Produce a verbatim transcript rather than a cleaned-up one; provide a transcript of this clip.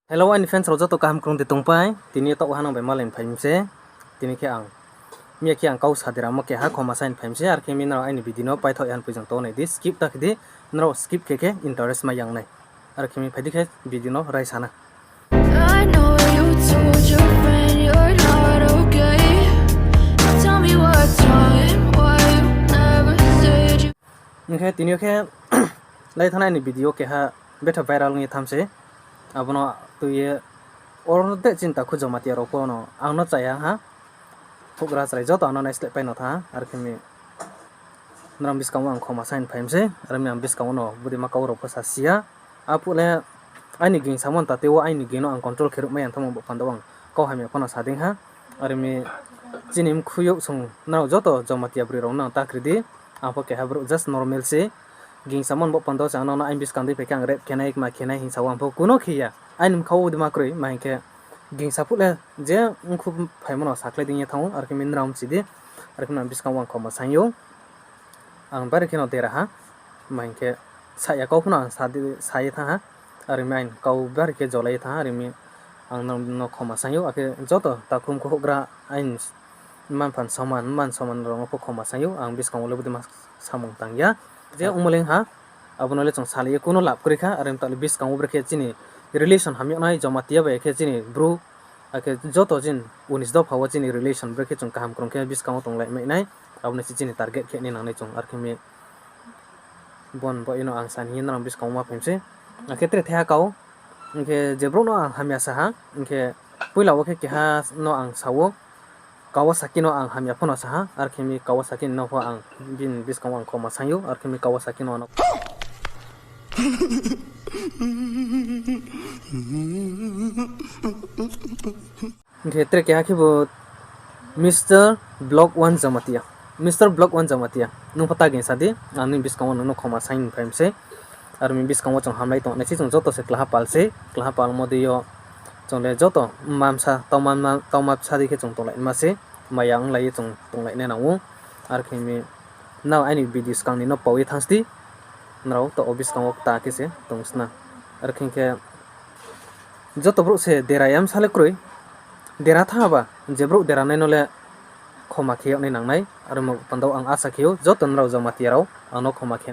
Hello, aini fans rao joto kaham krung de tongpai. Tini yo taoh ha nang bai malai ni phai mi se. Tini khe ang, miya khe ang kau sa deramo keha khoma sai ni phai mi se. Arkhe mi nrao aini video no paithaoh ya hing poi jang tongnai di, skip ta khe di. Nrao skip khe khe interest mai yang nai. Arkhe mi phai di khe video no raisa na. I know you told your friend you're not okay. Tell me what's wrong and why you never said you Hing khe tini yo khe lai thanai ni video keha betha viral ong ye tham se. Abo no tui ye oro de chini takhu Jamatia rao pho no ang no chaya ha. Houhgra chrai joto ang no naisleh pai no thanng ha. Arkhe mi nrao buskang wo ang khoma sai ni phai mi se. Are mi ang buskang wo no bodei ma kau rao pho sa si ya. Aphuh le aini ging samo ni tate wo aini ging no ang control khe ruhmai ya, thanngmo bo panda wo ang kau hamya pho no sa dei ha. Are mi chini mkhu youh song nrao joto Jamatia broi rao no ta kri di. Ang pho keha brouh just normal se. Ging samo ni bo panda wo se ang no aini buskang dei phai khe ang rape khe nai, kma khe nai hing sa wo ang pho kuno khe ya. Aini mkha wo bodei ma kroi, ma hing khe ging sa phuh le je mkhu phaimo no sakhlai dei ye thanng ou, arkhe mi nrao mchi di. Arkhe mi ang buskang wo ang khoma sai ou. Ang bari khe no dera ha, ma hing khe sahya kau pho no ang sa ye thanng ha. Are mi aini kau bari khe jolai ye thanng ha, are mi ang nrao no khoma sai ou, akhe joto takhu mkhu houhgra aini mma-mpha ni soman, mma ni soman rao no pho khoma sai ou, ang buskang wo le bodei ma samung tang ya. Je ongmo leing ha, abo no le chung salai ye kuno lab kroi kha, are mi taoh le buskang wo brekhe chini relation hamyag nai, Jamatia bai khe chini bru, akhe joto chini unis dopha wo chini relation brekhe chung kaham krung khe buskang wo tonglai mai nai, abo ni se chini target khe ni nangnai chung, arkhe mi bon bo ino ang sa ni hing ye nrao buskang wo ma phai mi se. Akhe tre thaiha kau, hing khe je brouh no ang hamya sa ha, hing khe poila wo khe keha no ang sa ou, kau wo saki no ang hamya pho no sa ha, arkhe mi kau wo saki no pho ang bini buskang wo ang khoma sai ou, arkhe mi kau wo saki no ano Hing khe tre keha khe bo Mister Block One Jamatia. Mister Block One Jamatia, nung pho ta ging sa di, ang nini buskang wo nung no khoma sai ni phai mi se. Are mi buskang wo chung hamlai tongnai se, chung joto se klaha pal se, klaha palmo dei yo chung le joto mma bsa, tauma bsa dei khe chung tonglai ma se, maya onglai ye chung tonglai nai nang ou. Arkhe mi nrao aini video skang ni no pao ye thanng sdi, nrao taoh wo buskang wo kta khe se tong sna. Arkhe khe joto brouh se dera ya bsa le kroi, dera thanng ba, je brouh dera nai no le khoma khe yag nai nangnai, aro mo panda wo ang asa khe ou, joto nrao Jamatia rao ang no khoma khe